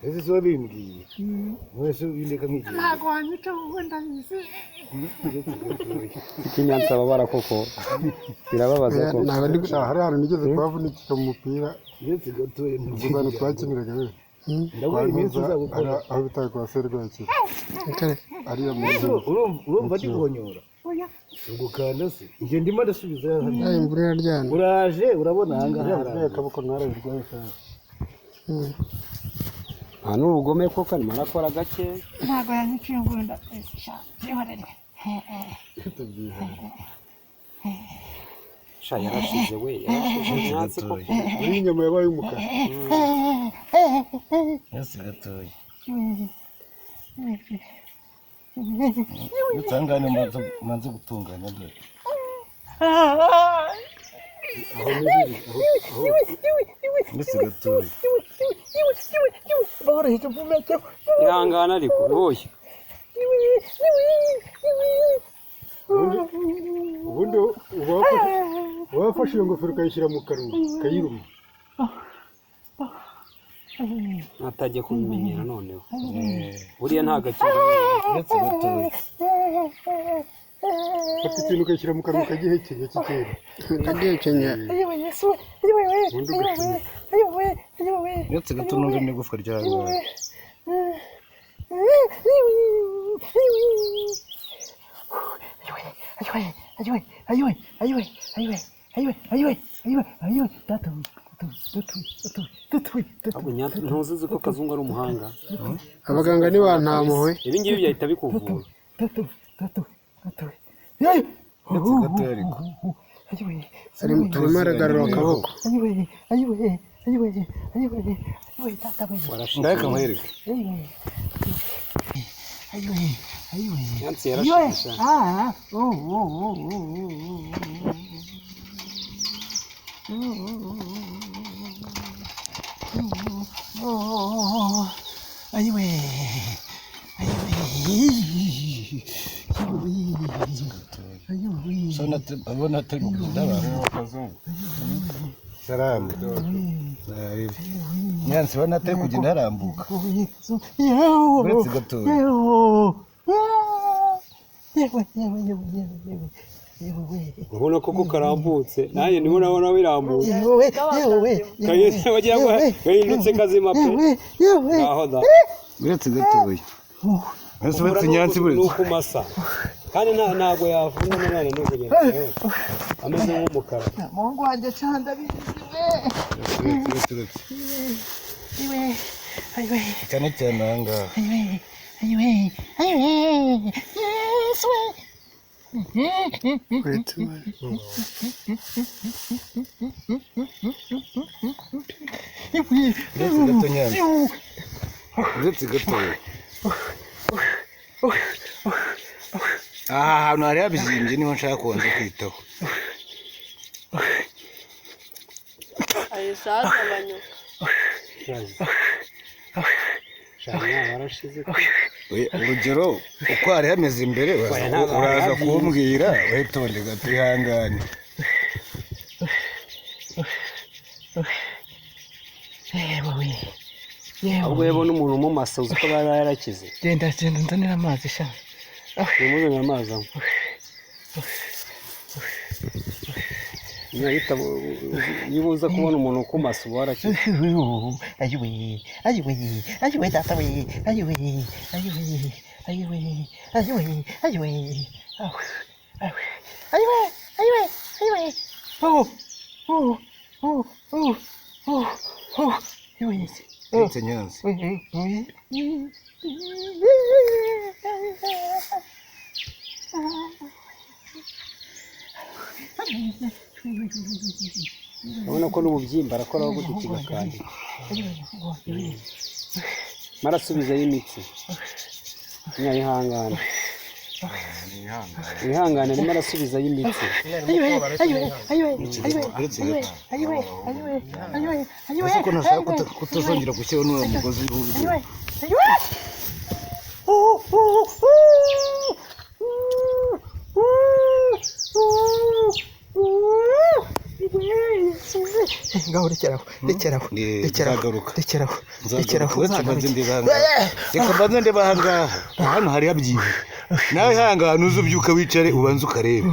Ese si wabimbwiye? Mwese windeka nk'igihe. Ntabwo wanyica wowe, ndabizi. Ikinyanza ababara koko, birababaza koko. Ntabwo ndi Hari ahantu nigeze kuhavunikira mu mupira. Uretse gatoya. Ubwo bantu twakiniraga we. Ndaguha iminsi uzagukora. Aho bita kwa Serwakira. Kare. Ariya muri Urumva ndi guhonyora. Oya. Ugukanda se njye ndimo ndasubiza hano. Ya imvura iraryana. Uraje urabona ahangaha iriya harangiye. akaboko narabirwaye cyane. Nta n'ubugome koko, arimo arakora gake. Ntabwo yanyiciye ngo ndabizi sha, byihorere. Sha, yarashize we, yarashize imyatsi koko. Uriya inyama yabaye umukara. Uretse gatoya. Uretse ahangaha manze gutunganya, dore. Aho n'ibiri aho aho. Uretse gatoya. Boroheje mpumeke. Ihangana ariko boshye. Ubundi uba wafashe iyo ngofero ukayishyira mu kanwa ukayiruma. Ntatajya kubimenyera noneho, buriya nta gakino. Uretse gatoya. Fata ikintu ukayishyira mu kanwa ukagihekenya kikera. Ndagihekenya. Ayiwe Yesu, ayiwe we, Ubundi ayiwe we, ugashinyika. Ayiwe we, ayiwe we. Uretse gato numva n'igufwa ryawe. Ahubwo ntuzi ko Kazungu ari umuhanga. Abaganga ntibantamuhwe. Ibi ngibi byahita bikuvura. Uretse gatoya ariko. Arimo aragarura akaboko. Warashize. Ndaheka nkwereke. Nyansi yarashize sha. Abona atari mu kugenda abantu. Salamu. Nyansi ubona atari kugenda harambuka. Uretse gatoya. Urabona koko karambutse, nanjye ndimo ndabona birambutse. Wagira ngo gahindutse kazima pe, ngaho da. Uretse gatoya. Uretse uretse Nyansi Ni buretse. ukumasa kandi ntabwo yavuna n'umwana, ni ukugenda ameze nk'umukara. Mungu wanjye cyane, ndabizi we. Uretse uretse uretse. Ayiwe, ayiwe. Cyane cyane ahangaha. Ayiwe, ayiwe, ayiwe, Yesu we. Uretse. Uretse gato Nyansi. Uretse gatoya. Aha hantu hari habyimbye niho nshaka kubanza kwitaho. Ahise hagabanyuka. Shana, warashize. Oya, urugero uko hari hameze imbere uraza Oya, ntabwo hari uraza habyimbye. kumbwira, witonde gato, ihangane. Ahubwo yabona umuntu umumasa, uzi ko aba yarakize. Genda, genda nzanira amazi sha. Nimuzanire amazi aho. Niba uza kubona umuntu ukumasa uba warakize. Ayiwe, ayiwe, ayiwe data we, ayiwe, ayiwe, ayiwe, ayiwe, ayiwe, awe, awe, ayiwe, ayiwe, ayiwe, oh, oh, oh, oh, oh, oh, ayiwe. Uretse Nyansi. Urabona ko n'ububyimba arakoraho gutya kigakandika, marasubizayo imitsi. Mwayihangane, wihangane, arimo arasubizayo imitsi. Uretse gato. Ese ko ntashaka kutazongera gushyiraho n'uriya mugozi w'uburyo. Ngaho rekeraho, rekeraho, rekeraho, Nzagaruka. rekeraho, rekeraho. Nzagaruka. Uretse mbanze Uzagaruke. ndebe ahangaha. Reka mbanze ndebe ahangaha. Hano hari habyibushye. Nawe hangana uze ubyuka wicare ubanze ukarebe.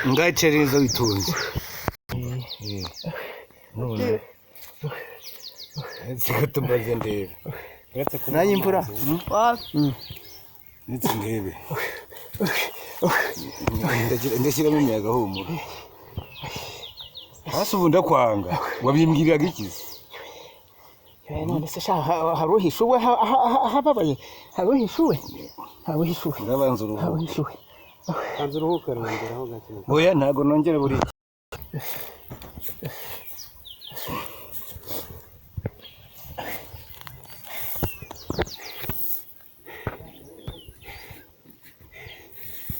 Ngaho icare neza witonze. None. Reka tumbaze ndebe. Uretse kunywa Nanjye imvura. amazi. Ndetse ndebe. Ndashyiramo imiyaga humura. Hasi ubu ndakwanga. Wabimbwiriraga iki se? None se sha, hari uhishuwe ahababaye? Hari uhishuwe? Hari uhishuwe? Ndabanza Hari uruhuke. uhishuwe? Banza uruhuke arongeraho gake. Oya, ntabwo nongera buri.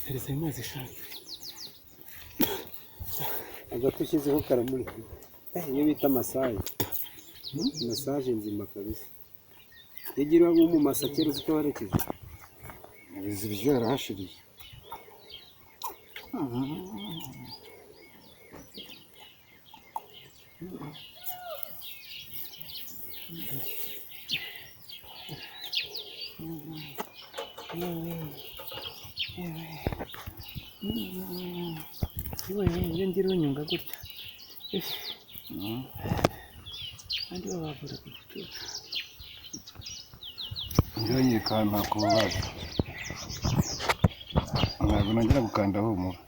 Hereza ayo mazi sha. Agati ushyizeho karamurika. Iyo bita massage. Massage nzima kabisa. Iyo ugira umumasa kera uzi ko warekeje. Ibizi byarahashiriye. Yewe, iyo ngira unyunga gutya. Kandi babavura ku gicucu. Njyewe yirukanka ku bibazo. Ntabwo nongera gukanda humura.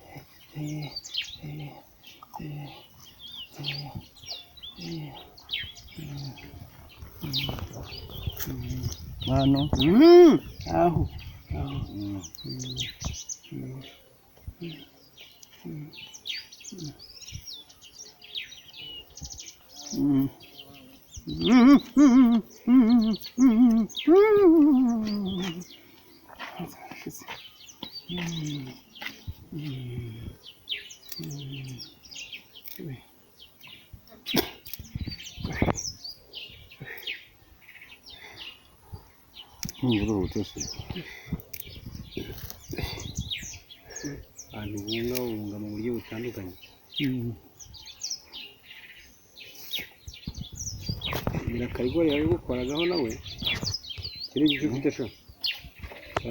Hano. Aho, aho. Nturuhutse se. Abantu bungabunga mu buryo butandukanye. Nyirakarigori yabigukoragaho nawe. Kiri igice ufite sha.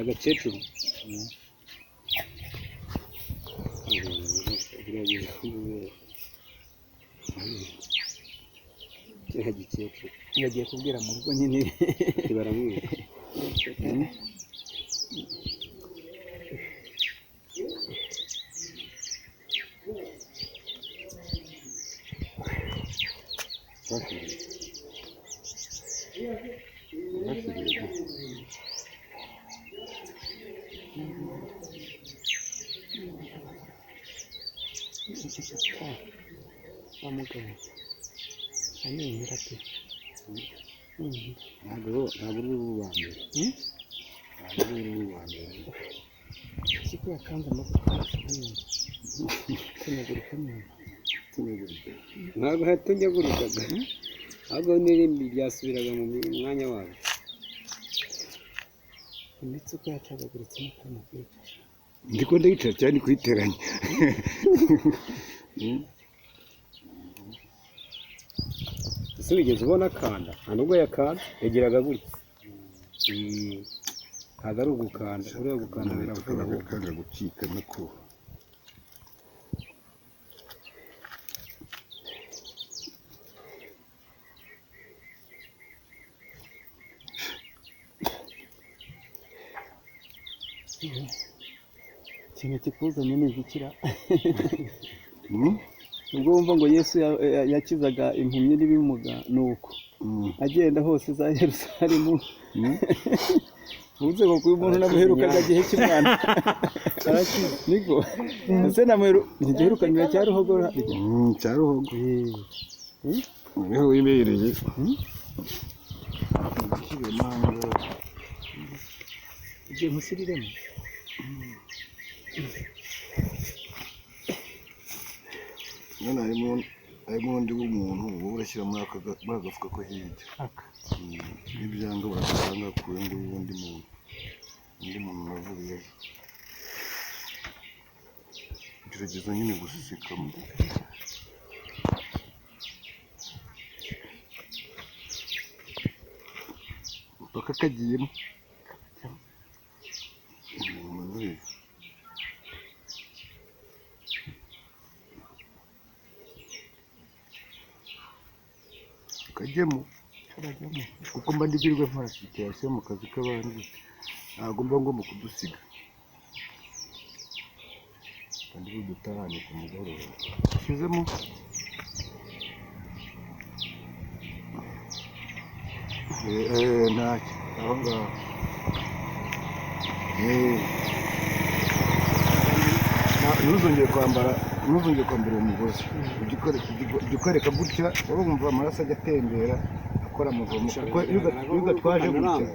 Agakecuru. Kiriya gikecuru Yagiye kubwira mu rugo nyine. baramwica. Wa mugabo anyemera pe. Ntabwo uri uwa mbere. Ntabwo uri uwa mbere. Siko yakanze amavuta yose nkayumva tunyagurika nyuma. Ntabwo hatunyagurikaga, ahubwo n'irindi ryasubiraga mu mwanya wabyo. Imitsi uko yacagaguritse n'akantu kwica. Ndiko ndayicara cyane kuyiteranya. Ese wigeze ubona akanda? Nta nubwo yakanda, yagiraga gutya. Ntabwo ari ugukanda, uriya gukanda biravuna. Kanga gucika nako. Ikintu kikuzanye ni igikira. Ubwo wumva ngo Yesu yakizaga impumyi n'ibimuga, ni uko agenda hose za Yerusalemu. Ubuze ngo kuba umuntu namuherukaga gihe cy'umwana niko ese namuheru ntigiherukanira cya Ruhogo harya? Cya Ruhogo. Niho wibereye. Igihe nkusiriremo. None harimo undi w'umuntu wowe urashyira muri aka gafuka ko hirya. Aka. N'ibyanga barakasanga ku wundi w'undi muntu. Undi muntu navuye ejo. Gerageza nyine gusisikamo. Paka kagiyemo. Kajyemo kuko mba ndibwirwa nkora situation mu kazi k'abandi, ntabwo mba ngomba kudusiga, mba ndi budutahane ku mugoroba. Ushyizemo ntacyo aho ngaho. Ntuzongere kwambara, ntuzongere kwambara uwo mugozi. Ujye ukareka gutya, urumva amaraso ajya atembera akora amavumo, kuko iyo ugatwaje gutya,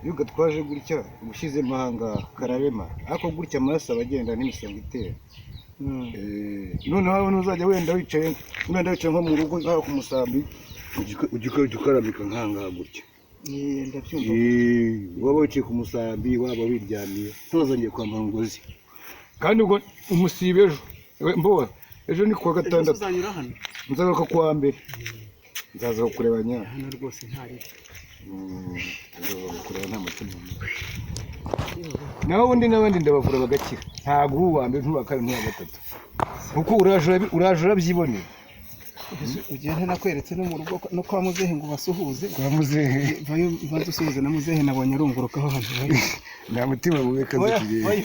iyo ugatwaje gutya uba ushyizemo aha ngaha kararema, ariko gutya amaraso aba agenda n'imisonga itera. Noneho aho ntuzajya wenda wicaye, wenda wicaye nko mu rugo nkaho ku musambi, ujye ukarambika nk'aha ngaha gutya. Ndabyumva. Waba wicaye ku musambi, waba wiryamiye, ntuzongere kwambara umugozi. Kandi ubwo umusibe ejo, mbowa ejo ni kuwa gatandatu, uzanyura hano nzagaruka kuwa mbere, nzaza kukureba nyine. Hano rwose ntari. Nzaza kukureba nta mutima mubi. Naho ubundi n'abandi ndabavura bagakira, ntabwo uri uwa mbere, ntuwa kabiri, ntuwa gatatu, kuko uraje urabyibonera. Ugende nakweretse no mu rugo no kwa muzehe ngo ubasuhuze. Kwa muzehe? Vayo ubanze usuhuze na muzehe, nabonye arungurukaho hano. Nta mutima mubi kazi Oya, kigira. oya.